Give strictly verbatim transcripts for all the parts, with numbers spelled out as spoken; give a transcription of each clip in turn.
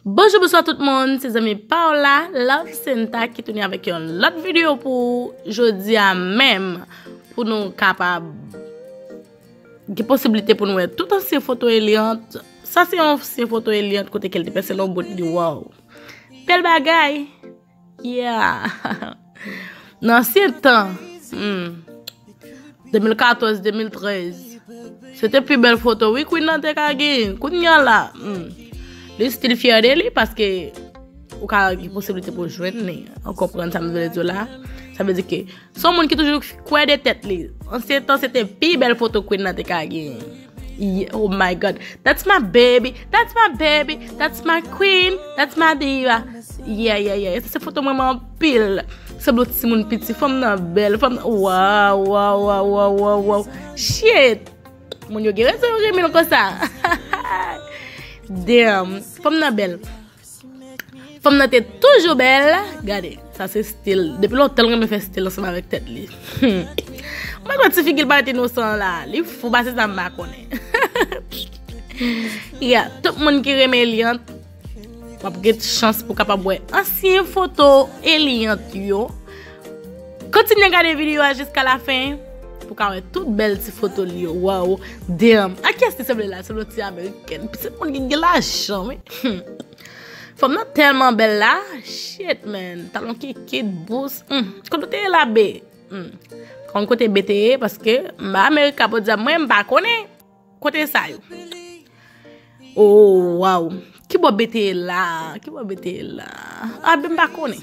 Bonjou, bonswa tout moun, se zanmi pa w la, Love Senta ki tounen avèk yon lòt videyo pou ou jodi a menm, pou nou kapab gen posiblite pou nou wè tout ansyen foto Eliante. Sa se yon ansyen foto Eliante kote ke l te pèse l yon bout li, waw. Bèl bagay. Yeah. Nan ansyen tan, hmm, de mil katòz, de mil trèz, se te pi bèl foto, wi, Queen nan te ka gen. Kounye a la, hmm, li still fyè de li, paske ou ka gen posiblite pou jwenn li. Ou konprann sa m vle di w la? Sa vle di ke se yon moun ki toujou kwè de tèt li. Ansyen tan, se te pi bèl foto Queen nan te ka gen. Yeah, oh my God. That's my baby. That's my baby. That's my queen. That's my diva. Yeah, yeah, yeah. Sa se foto mwen, mwen anpil. Sanble yon timoun piti. Fanm nan bèl. Fanm nan, waw, waw, waw. Shit. Moun yo gen rezon, yo renmen l konsa. Damn. Fanm nan bèl. Fanm nan te toujou bèl. Gade, sa se stil. Depi lontan, l renmen fè stil ansanm avèk tèt li. Hmm. Mwen kwè ti figi l parèt inosan la. Li fou, pase sa m pa konnen. Yeah, tout moun ki renmen Eliante, w ap gen chans pou kapab wè ansyen foto Eliante yo. Kontinye gade videyo a jiska la fen pou ka wè tout bèl ti foto li yo. Waw, damn. A kiyès li sanble la? Sanble yon ti amerikèn. Pitit moun ki gen lajan, wi. Hmm. Fanm nan tèlman bèl la. Shit, man. Talon kikit, bous. Hmm. Kote w te ye la, be? Hmm. Konn kote be te ye, paske m pa Amerika, pou di a mwen, m pa konnen. Kote sa yo? Oh, waw. Ki bò be te ye la? Ki bò be te ye la? A, be m pa konnen.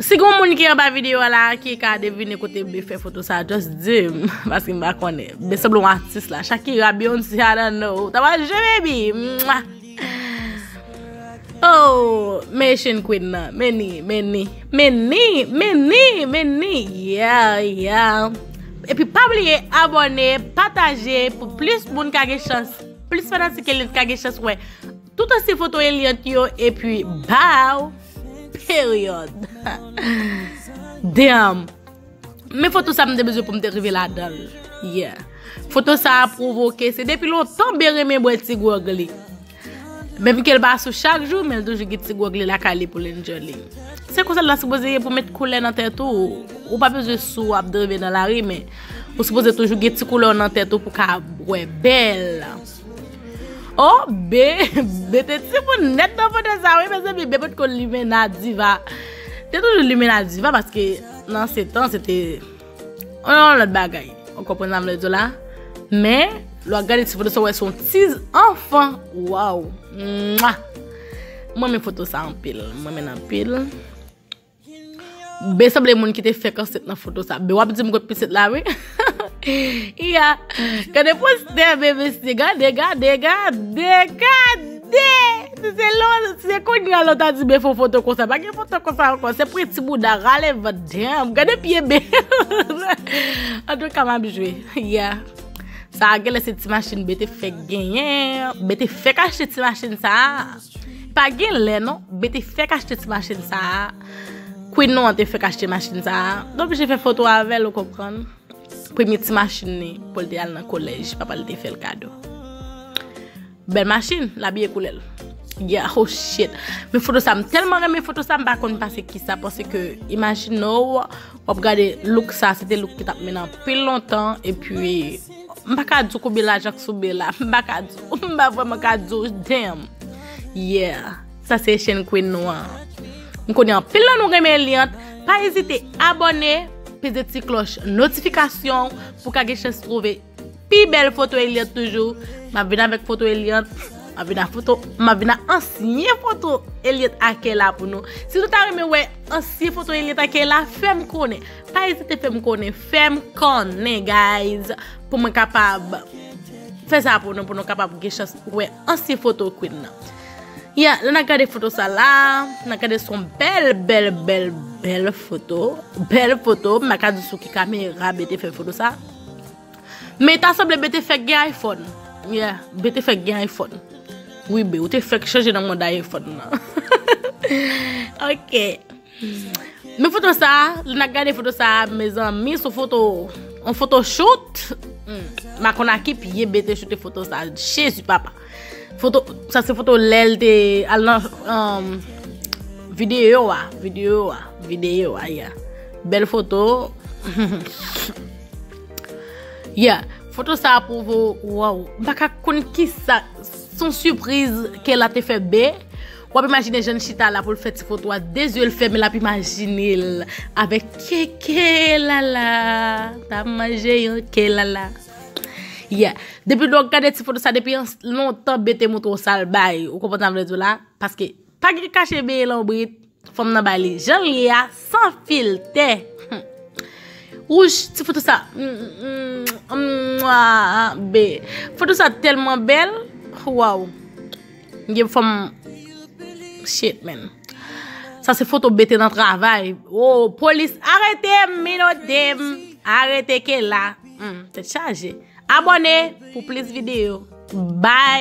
Si gen moun ki anba videyo a la ki ka devine kote be fè foto sa, just di m, paske m pa konnen. Be sanble yon atis la. Shakira, Beyoncé, I don't know. Sa va je, baby. Mwah. Oh, men Asian Queen nan. Men ni, men ni. Men ni, men ni, men ni. Yeah, yeah. Epi pa bliye abòne, pataje pou plis moun ka gen chans, plis fanatik Eliante ka gen chans wè tout ansyen foto Eliante yo, epi bow, period. Damn. Men foto sa m te bezwen pou m te rive ladan l. Yeah. Foto sa a pwovoke, se depi lontan be renmen bwè ti gwòg li. Menm ke l pa sou chak jou, men l toujou gen ti gwòg li lakay li pou l enjoy li. Se konsa l ta sipoze ye pou met koulè nan tèt ou. Ou pa bezwen sou ap drive nan lari, men ou sipoze toujou gen ti koulè w nan tèt ou pou ka wè bèl. Oh, be, be te timoun nèt nan foto sa, wi, mezanmi, be potko limena diva. Te toujou limena diva, paske nan se tan, se te yon lòt bagay. Ou konprann sa m vle di w la? Men, lè w ap gade ti foto sa, w wè se yon ti anfan. Waw. Mwa. Mwen renmen foto sa anpil. Mwen renmen l anpil. Be sanble moun ki te fèk ansent nan foto sa. Be w ap di m kot pitit la, wi. Iya. Gade postè be mesye. Gade, gade, gade, gade. Si se lò, si se kounye a lò ta di be fè foto konsa. Pa gen foto konsa ankò. Se preti bouda, rale vant, damn. Gade pye be. Antouka, m ap jwe. Yeah. Sa a genlè se ti machin be te fèk genyen. Be te fèk achte ti machin sa a. Pa genlè non, be te fèk achte ti machin sa a. Queen nou an te fèk achte machin sa a. Donk, je fè foto avè l, ou konprann. Premye ti machin li, pou l te al nan kolèj, papa l te fè l kado. Bèl machin, l abiye koulè l. Yeah, oh shit. Men foto sa, m tèlman renmen foto sa, m pa konn pase kisa, paske imajine w, w ap gade look sa, se te look ki t ap mennen anpil lontan, epi m pa ka di w konbyen lajan k sou be la. M pa ka di w. M pa vrèman ka di w. Damn. Yeah. Sa se Asian Queen nou an. M konnen anpil nan nou renmen Eliante. Pa ezite abòne, peze ti klòch notifikasyon pou w ka gen chans twouve pi bèl foto Eliante toujou. M ap vin avèk foto Eliante. M ap vin ak foto, m ap vin ak ansyen foto Eliante ak Keyla pou nou. Si nou ta renmen wè ansyen foto Eliante ak Keyla, fè m konnen. Pa ezite fè m konnen, fè m konnen, guys, pou mwen kapab fè sa pou nou, pou nou kapab gen chans wè ansyen foto Queen nan. Yeah, lè n ap gade foto sa la, n ap gade se yon bèl, bèl, bèl, bèl foto. Bèl foto, m pa ka di sou ki kamera be te fè foto sa. Men ta sanble be te fèk gen iPhone. Yeah, be te fèk gen iPhone. Wi, be, ou te fèk chanje nan mond iPhone nan. Ok. Men foto sa, lè n ap gade foto sa, mezanmi, se yon foto, yon foto shoot. Hmm. M pa konn a ki pye be te choute foto sa. Jezi papa. Foto, sa se foto lè l te al nan um, videyo a, videyo a, videyo a, yeah. Bèl foto. Yeah, foto sa a pwouve, waw, m pa ka konn kisa, son sipriz ke la te fè be. W ap imajine jan l chita la pou l fè ti foto a, de zye l fèmen, l ap imajine l avèk keke lala, t ap manje yon ke lala. Yeah. Depi lè w gade ti foto sa, depi an- lontan be te montre w sa l bay, ou konprann sa m vle di w la? Paske pa gen kache be lanbrit, fanm nan bay li jan l ye a, san filtè. Wouch, ti foto sa. Mm, mm, mm, mwa, be. Foto sa tèlman bèl. Waw. Gen fanm. Shit, man. Sa se foto be te nan travay. Oh, polis, arete m, menote m. Arete ke la. Hmm, tèt chaje. Abòne pou plis videyo. Bye.